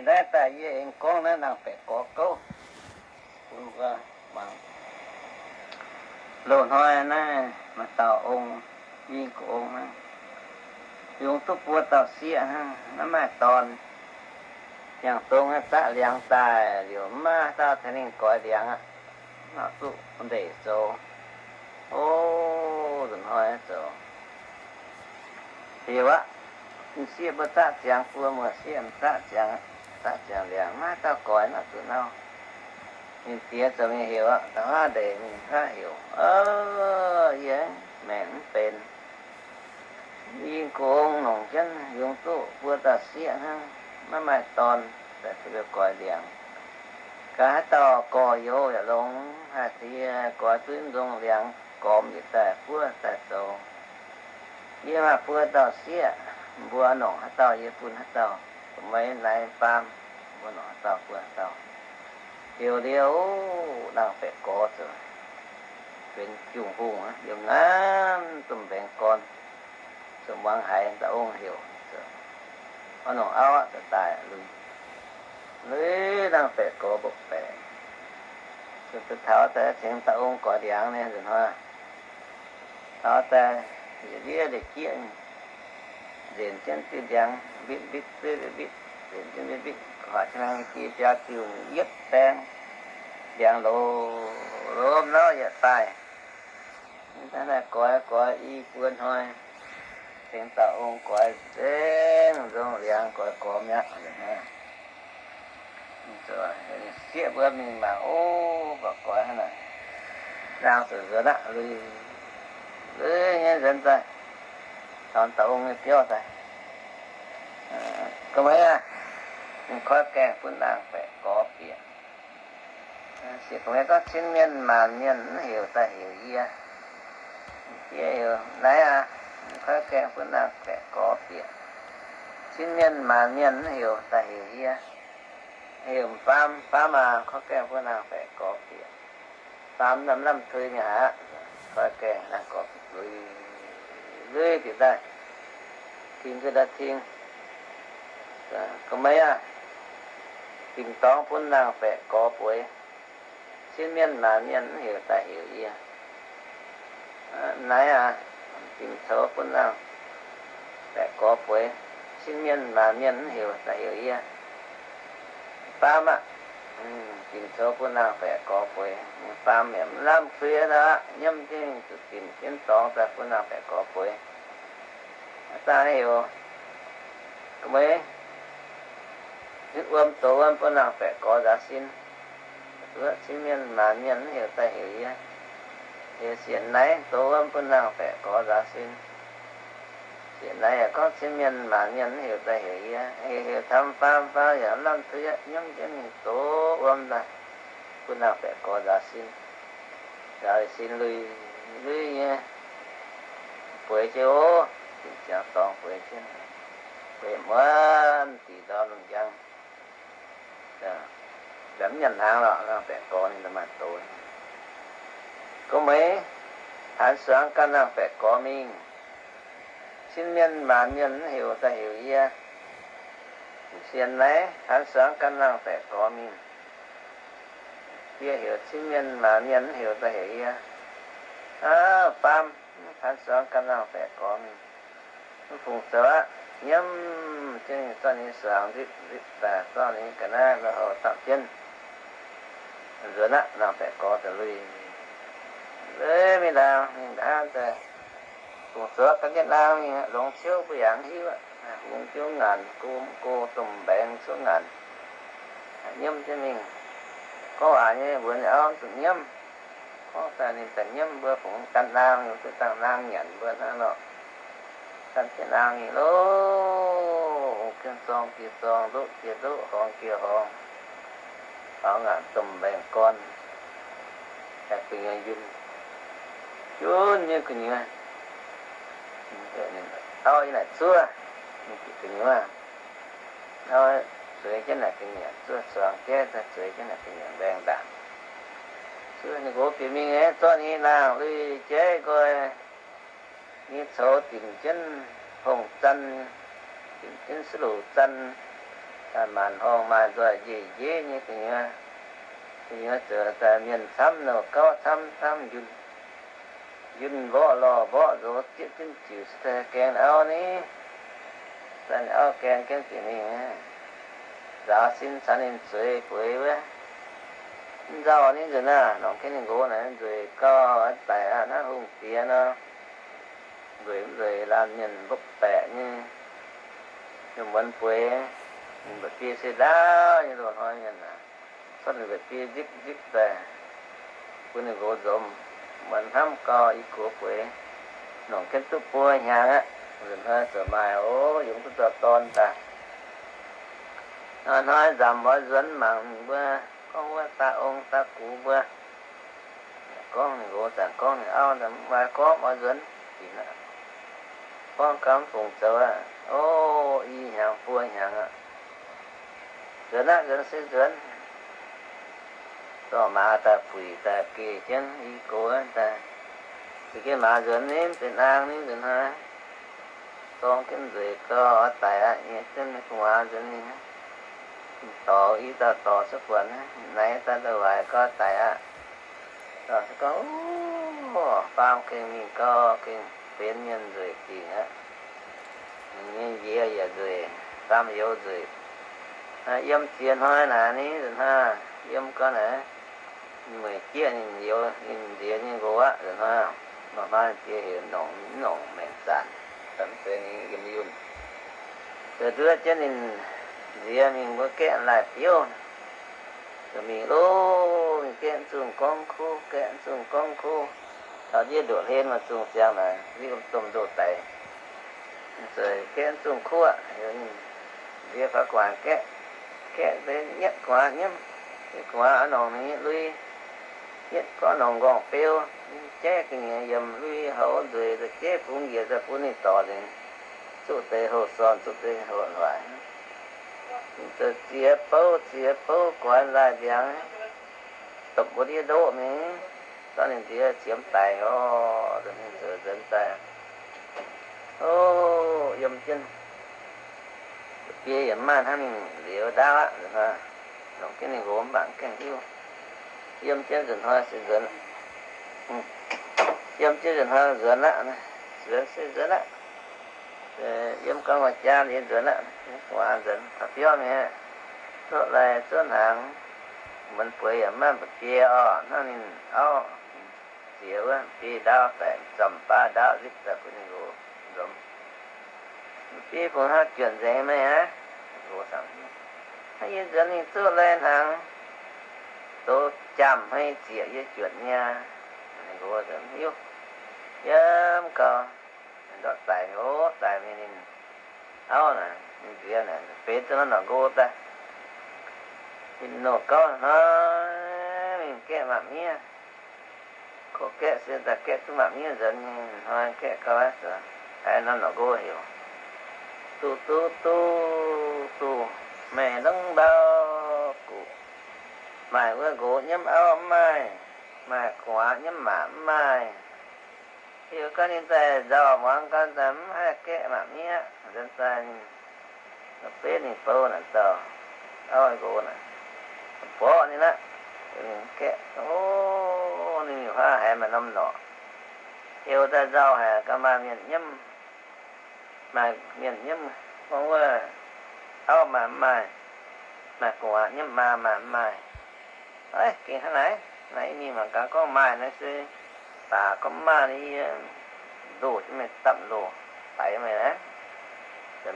Naaiv daaih yie aengx gorngv naaiv nangh baeqc gorx gouv bun mbuo muangx. Loz-hnoi naaiv maaih dauh ong, yie ong hnangv, yungz duqv buo dauh sieqv hnangv, maiv maaih dorn. Ziangh dongh naaiv zaqv liangx daaih liouc, maiv maaih dauh tengx ninh goix liangx aqv. Mv duqv ndeic zoux. O, nzunc hnoi zoux heuc aqv. M'sieqv mbuo zaqv ziangx buo muoz sieqv, zaqv ziangx, zaqv ziangx liangx, maiv maaih dauh goix, maiv zuqc nau. Ninh diex ziouc mingh heuc aqv, da'haav ndeic mingh haav heuc, O, yie maengc mv benx. Yie gorngv nongc jienv yungz duqv buo dauh sieqv hnangv, maiv maaih dorn, daaih zuqc goix liangx. Gaax haaix dauh gorx-youz yaac longx, haih diex goix duqv nzong liangx gormx yietc daaih buov daaih zoux. Yie maaih buo dauh sieqv, mbuo nongc haaix dauh yie bun haaix dauh, maiv naaiv faam, mbuo nongc haaix dauh bun haaix dauh. Heuc liuz, nangh baeqc gorx zoux benx jungh hungh aqv, yiem naaiv domh mbaengx gorn. Zuqc muangx haiz dauh ong heuc, oix nongc auv aqv, daaih lui, lui nangh baeqc gorx mbopv baeqc. Zuqc taux daaih tengx dauh ong goix liangx nyei nzunc hnoi. Taux daaih yietc ndiev ndeic jieqv, nzenc jienv diuh ndiangx mbitv mbitv, zuiv mbitv mbitv, nzenc jienv mbitv mbitv, hoic jienv jiex biaa diuh yietv baeng, ndiangx loz, loz mv nauv yietc daaih. Hnangv naaiv goix goix i buo hnoi, tengx dauh ong goix zengv nzong liangx goix gormx mi'aqv. Sieqv mbuo mingh mangc, o, mbuo goix hnangv naaic, naang zuqc nzuonx aqv, lui, lui nyei nzuonx daaih, taux dauh ong nyei biauv daaih. Gorngv maiv aqv, ninh koiv gaengh bun naang baeqc gorx bieqc. Sieqv gorngv, Gorngv cin mienh maanc mienh mv heuc daaih heuc yie. Yie heuc, Naaiv aqv, koiv gaengh bun naang baeqc gorx bieqc. Cin mienh maanc mienh mv heuc daaih heuc yie. Heuc faam, faam aac, koiv gaengh bun naang baeqc gorx bieqc. Faam lamh lamh tui nyei aqv, koiv gaengh naang gorx lui, lui bieqc daaih, ting ga'ndaaih ting. Gorngv maiv aqv, dingc dorngx bun naang baeqc gorx bueix. Cin mienh maanc mienh mv heuc daaih heuc yie. Naaiv aqv, dingc coux bun naang baeqc gorx bueix. Cin mienh maanc mienh mv heuc daaih heuc yie. Faam aqv, dingc coux bun naang baeqc gorx bueix. Faam yaac mv lamh tui aqv, nyiemv jienv zuqc dingc jienv dorngx daaih bun naang baeqc gorx bueix. Daaih heuc, Gorngv maiv, hitv wuom dox wuom bun naang baeqc gorx nzaaux sin. Cin mienh maanc mienh mv heuc daaih heuc yie. Heuc sienx naaiv dox wuom bun naang baeqc gorx nzaaux sin. Sienx naaiv yaac gorngv cin mienh maanc mienh mv heuc daaih heuc yie. Heuc heuc camv faam, faam yaac mv lamh tui aqv, nyiemv jienv mingh dox wuom daaih bun naang baeqc gorx nzaaux sin. Nzaaux sin lui, lui nyei, bueix jienv oc, dingc ziangx dorngx bueix jienv, bueix muonc deix ndorm lungh njang. Mv nyanc hnaangx lorqc, naang baeqc gorx ninh maaih doz. Gorngv maiv, hanx suangx gan naang baeqc gorx mingh. Cin mienh maanc mienh mv heuc daaih heuc yie. Sienx naaiv, hanx suangx gan naang baeqc gorx mingh. Yie heuc cin mienh maanc mienh mv heuc daaih heuc yie. Aav, faam, hanx suangx gan naang baeqc gorx mingh. Mv fungc zoux aqv, nyiemv jienv ninh zorqv ninh suangx nzipc nzipc daaih zorqv ninh ga'naaiv lui-houx dapv jienv. Nzuonx aqv, naang baeqc gorx daaih lui, lui mingh ndaangc, mingh ndaangc daaih, fungc zoux gan jienv naang mingh, longx ciouv mbuo yaac mv hiuv aqv. Hungx jienv ngaanc, go mv go domh mbaengx cuotv ngaanc, nyiemv jienv mingh. Gorngv waac nyei mbuox ninh auv zuqc nyiemv. Gorngv daaih ninh daaih nyiemv, mbuo fungx gan naang, duqv dangh naang nyanc mbuo hnangv nor. Gan jienv naang mingh loh, hungx jienv zorng jiex zorng, ndoqv jiex ndoqv, horngz jiex horngz, faaux ngaanc domh mbaengx gorn, gu'nyuoz yun, yun nyei gu'nyuoz, auv yiem naaic zuov, gu'nyuoz, auv zueiz jienv naaic gu'nyuoz, zuov suangx jaiv daaih zueiz jienv naaic gu'nyuoz mbaengx ndaangc. Zuov ninh nqox bieqc mingh aeqv, zorqv ninh nyei naang lui jaiv nqoi, ninh nyei coux dimc jienv hongh zan, dimc jienv suv loc zan, Maanc horngh maaih nzoih njiec njiec nyei gu'nyuoz, gu'nyuoz zoux daaih mienh camv nouh gauv camv camv njunh, njunh mborqv lorh mborqv nzox zieqv zinh ziuc se daaih gaeng auv ni. Daaih auv gaeng jienv bieqc mingh, nzaaux sin caux ninh zueiz bueix wuov. Mv nzauh ni nzunc naaiv, longc jienv ninh nqox naaic nzueic gauh daic aqv. Naaiv hungh diex nor, nzueic mv nzueic laanh mienh mbopv baeqc nyei, yiem muonz bueix, ninh mba'biei se ndaauv nyei loz-hnoi mienh aac, cuotv ninh mba'biei nzipv nzipv daaih bun ninh nqox nzomz. Muonz hnamv gauh i gox bueix, longc jienv duqv buo hnyangx aqv. Nzunc hnoi ziouc maaih oc, yungz duqv dauh dorn daaih. Hnoi-hnoi nzamc oix nzuonx mangc ninh mbuo, gorngv wuov daaih ong daaih gux mbuo. Gorngv ninh nqox zanc, gorngv ninh auv zanc, mv baac gorngv oix nzuonx dingc aqv. Gorngv gau mv fungc zoux aqv. O, i hnyangx buo hnyangx aqv. Nzuonx aqv, nzuonx se nzuonx. Dorh maaz daaih buic daaih geh jienv i gox daaih. Zuqc jienv maaz nzuonx ni, benx naang ni nzunc hnoi. Dorng jienv nzueic gau oix daic aqv. Nyei jienv gu'nguaaz nzuonx ni, dorc i dauh dorc cuotv buonc, naaiv daaih ndau waaic gau daic aqv. Dorc se gorngv, o, faam gengh mingh gau, gengh benx mienh nzueic dingc aqv. Ninh nyei nziez yaac nzueic, faam youz nzueic. Yiem ziex hnoi naaic ni nzunc hnoi, yiem gau naaic, mueic jieqv ninh youz ninh nziez nyei nqox aqv nzunc hnoi. Nor hnoi ziex heuc nongc, nongc maengc zanc, mv zeiz ninh yiem yunh. Zoux nduov jienv ninh nziez mingh mbuo gaeqv laaih biouv. Zoux mingh lov, mingh gaeqv zungh gorngv kuv, gaeqv zungh gorngv kuv. Taux ndiev ndoqc hlen maaih zungh ziangx naaic, ndiev domh ndoh daic. Zoux gaeqv zungh kuv aqv, nziex faaux gu'nguaaz gaeqv, gaeqv deix nyietv gu'nguaaz nyiemv, gu'nguaaz nongc ninh nyei lui, nyietv gorngv nongc nqorngv beu, jaiv ga'nyiec yiemc lui houv nzueic, jaiv bungx njiec daaih bun ninh dorc nzengc. Zuqv deix houh sorn, zuqv deix houh hoic. Zoux ziex bouv, ziex bouv guaix laaih ndiangx, dopc mbuo ndiev ndoqv mingh, zorqv ninh nziex qiemx daic oc. Zoux nzuonx daaih, o, yiem jienv, biei yaac maaih hnangv mingh liuz ndaauv aqv. Longc jienv ninh nqox mv baac gaengh hiuv. Yiem jienv nzunc hnoi se nzuonx, yiem jienv nzunc hnoi nzuonx aqv, nzuonx se nzuonx aqv. Yiem gau maaih jaa liuz nzuonx aqv, gu'nguaaz nzuonx taux biauv mingh aqv. Zuov lai zuov hnaangx, muonz bueix yaac maiv mba'biei orqc, hnangv ninh auv ziex wuov, biei ndaauv daaih, zomc baav ndaauv nzipv daaih bun ninh nqox nzomz. Biei kungx hnangv juonc nzengc meih aqv. Hnangv yie nzuonx mingh zuov lai hnaangx, zoux jaamh hnoi zieqc yie juonc nyei aqv. Ninh nqox hiuv, yiem gau, ndortv daic, o, daic mingh ninh auv naaic, ninh nziex naaic benx zuqc norm nqox daaih. Ninh nouh gauv hnoi mingh gaeqv maanc miev. Kov gaeqv se daaih gaeqv duqv maanc miev nzuonx nyei hnoi, gaeqv gau aqv, zoux haiz norm nqox heuc, Duqv duqv duqv duqv, meih longx ndau guqc. Maaih wuov nqox nyiemv auv mv maaih, maaih gu'nguaaz nyiemv maac mv maaih. Heuc gau ninh daaih nzauh muangx gau, daaih mv haih gaeqv maanc miev. Nzuonx daaih ninh benv ninh bou naaic dauh auv nqox naaic, mborqv ninh aqv. Gaeqv, o, ninh miuc huaav haiz maaih norm norqc, heuc daaih nzauh haic, gaax maaih mienh nyiemv, maaih mienh nyiemv, gorngv wuov auv maaih mv maaih, maaih gu'nguaaz nyiemv maa maaih mv maaih. Ov, gengh hnangv naaiv, naaiv mingh mangc gaax, gorngv maaih naaiv se baac, gorngv mv maaih naaiv yie ndoh jienv meih dapv loh daix meih aqv.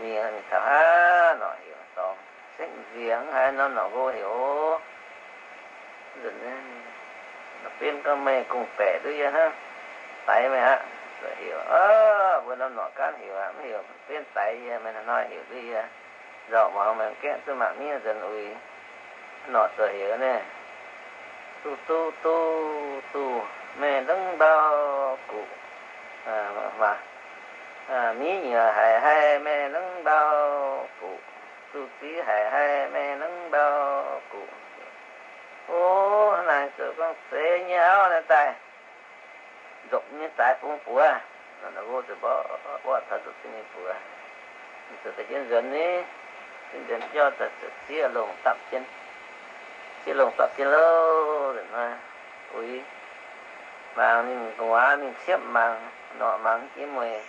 Mingh taux haav norqc heuc dorngx, sekv nziex haiz norm norqc nqox heuc, nzunc benv gorngv meih gong-baeqc duqv yie hnangv, daix meih aqv. Heuc, mbuo norm norqc gaanv heuc aqv, mv heuc benv daix yie, meih hnoi-hnoi heuc duqv yie. Nzauh muangx meih gaeqv duqv maanc miev nzuonx uix. Norqc zoux heuc naaiv, Duqv duqv duqv duqv, meih longx ndau guqc. Miev nyuoqc haic haih, meih longx ndau guqc. Zuqc ziv haic haih, meih longx ndau guqc. O, hnangv naaic zoux gorngv zeiz nyei auv naaiv daaih, nzopc nyei zaaix bung buoz. Nor nqox ziouc mborqv taux nzopc jienv ninh buoz. Ninh ziouc daaih jienv nzuonx ni. Nzuonx biauv daaih zuqc zieqv longh dapv jienv, zieqv longh dapv jienv louh nzunc hnoi, uix mangc ninh gu'nguaaz mingh ciepv mangc, norqc mangc mv jiex mueic,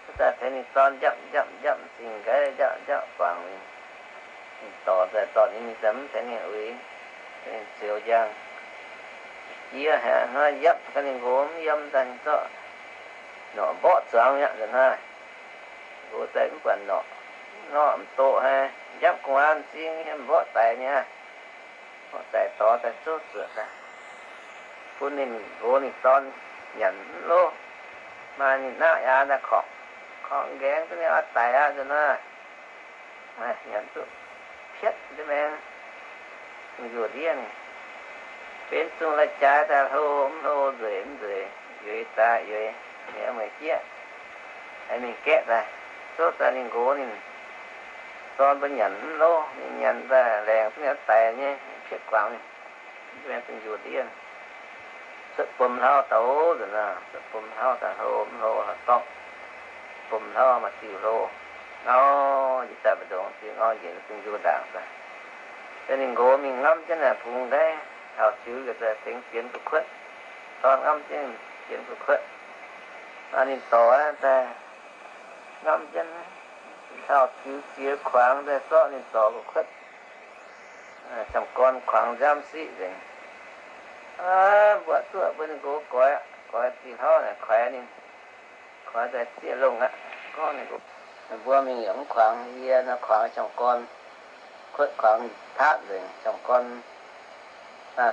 wuov daaih tengx ninh dorn njapv njapv njapv, zingh nqaiv njapv njapv guangc mingh. Ninh dorc daaih dorh ninh mingh daaih mv tengx ninh uix, ninh ziouc njang jiex haic hnoi, njapv gau ninh nqox mv yiem daaih ninh zorqv norqc mborqv zuangx mi'aqv nzunc hnoi. Nqox daaih mv buatc norqc, norqc m'doqc haic, njapv gu'nguaaz m'zing yiem mborqv daic mi'aqv. Mborqv daic dorh daaih zouv zuoqc daaih bun ninh nqox ninh dorn nyanc mv loh. Maaih ninh naqv yaac daaih korqc, korqc nqaengx duqv ninh oix daic aqv nzunc hnoi. Nyanc duqv pietv jienv maengx, zungh njuov ndiev mingh. Benx zungh lai-jaaix daaih hlo mv hlo, nzueic mv nzueic, yueiz daaih yueiz, mi'aqv meih jieqv, aengx mingh gaeqv daaih, zouv daaih ninh nqox ninh dorn mbuo nyanc mv loh, ninh nyanc daaih laengz duqv ninh oix daic nyei, pietv guangc mingh. Zungh njuov ndiev, cuotv bom hlauv daaih nzunc naaiv, cuotv bom hlauv daaih hlo mv hlo, dorngv bom hlauv maaih diuh hlo, ngau njiec daaih mbu'ndongx diuh, ngau njiec zungh njuov ndaangc daaih. Ninh nqox mingh ngamv jienv naaic bungx nqaiv taux ziux, yietc daaih tengx bienx gu'kuotv, dorn ngamv jienv bienx gu'kuotv. Ninh dorc daaih ngamv jienv taux ziux ziex kuangx daaih zorqv ninh dorc gu'kuotv, camv-gorn kuangx nziaamv siqv nzengc. Mbuo duqv mbuo ninh nqox goix, goix diuh hlauv naaic koix ninh, koix daaih zieqv longh aqv. Gorngv ninh mbuo mingh yaac mv kuangx yie nor, kuangx camv-gorn, kuotv kuangx taatv nzengc, camv-gorn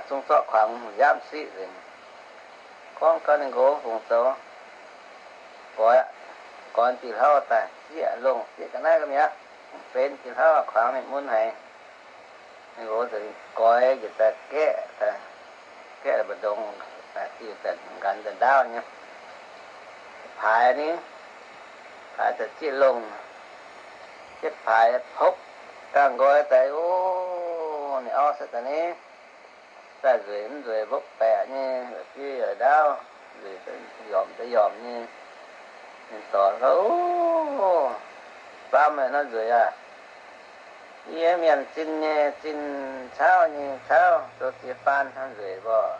zungv zorqv kuangx nziaamv siqv nzengc. Gorngv gau ninh nqox fungc zoux, goix, goix diuh hlauv daaih zieqv longh, zieqv ga'naaiv ga'mi'aqv, benx diuh hlauv kuangx ninh mun haic. Ninh nqox nzengc goix njiec daaih gaeqv, gaeqv mbu'ndongx diuh daaih nqanx daaih ndaauv nyei, paaix ni, paaix daaih zieqv longh, zieqv paaix popv gangh nqoi daaih, o, ninh auv se daaih ni, daaih nzueic mv nzueic, mbopv baeqc nyei, bieiv yaac ndaauv, nzueic yomc daaih yomc nyei. Ninh dorc gau, o, baamh meih nor nzueic aac. Yie mienh zinh nyei zinh, cauv nyei cauv, zoux ziex baan hnangv nzueic mborqc.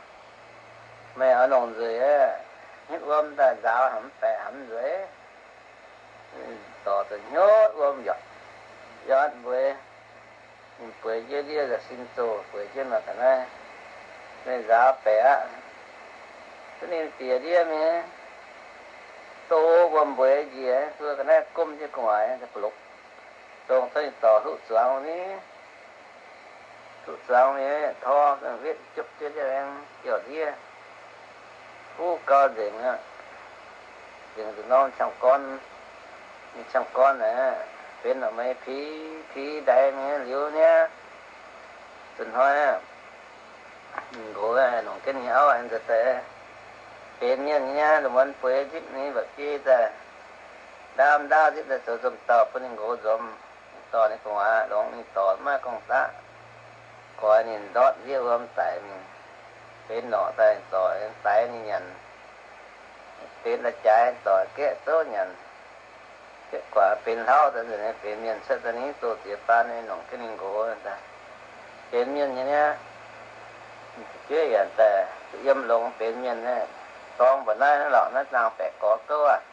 Meih oix longc nzueic, hnitv wuom daaih nzaaux hnamv baeqc hnamv nzueic. Dorc daaih hnyouv wuom yaac, yaac mbueix. Ninh bueix jienv ndiev ga'sin zoh, bueix jienv mangc ga'naaiv, meih nzaaux baeqc aqv. Duqv ninh diex ndiev mingh, doh wuom mbueix njiec, zuov ga'naaiv gomv jienv gu'nguaaic daaih ba'lopc, dongh duqv ninh dorc hluqv zuangx ni. Hluqv zuangx mingh, tor wetv jopv jienv jienv aengx jouh ndiev, huv gau nzengc aqv. Nzengc nzunc norm qangx gorn, ninh qangx gorn aeqv, benx la'meiz piz, piz ndaix mingh liuz niaa. Nzunc hnoi aqv, ninh nqox longc jienv ninh auv aengx nzuonx daaih benx mienh nyei niaa. Lungh muonz bueix nzipv ninh mba'biei daaih, ndaam ndaauv nzipv daaih zoux nzomz dauh bun ninh nqox nzomz. Dorh ninh gu'nguaaz longx, ninh dorc maiv gorngv daqv, goix ninh ndortv ndiev wuom daic mingh. Benx norqc daaih ninh dorc daix ninh nyanc. Benx la'jaaix dorc gaeqv zouv nyanc. Gaeqv guaax benx hlauv daaih nzunc benx mienh cuotv daaih ninh doh ziex baan nyei longc jienv ninh nqox daaih. Benx mienh nyei niaa. Jueiv yaac daaih yiem longx benx mienh, dorng mba'naaiv naaiv lorqc, naaiv zaangh baeqc gorx gouv aac.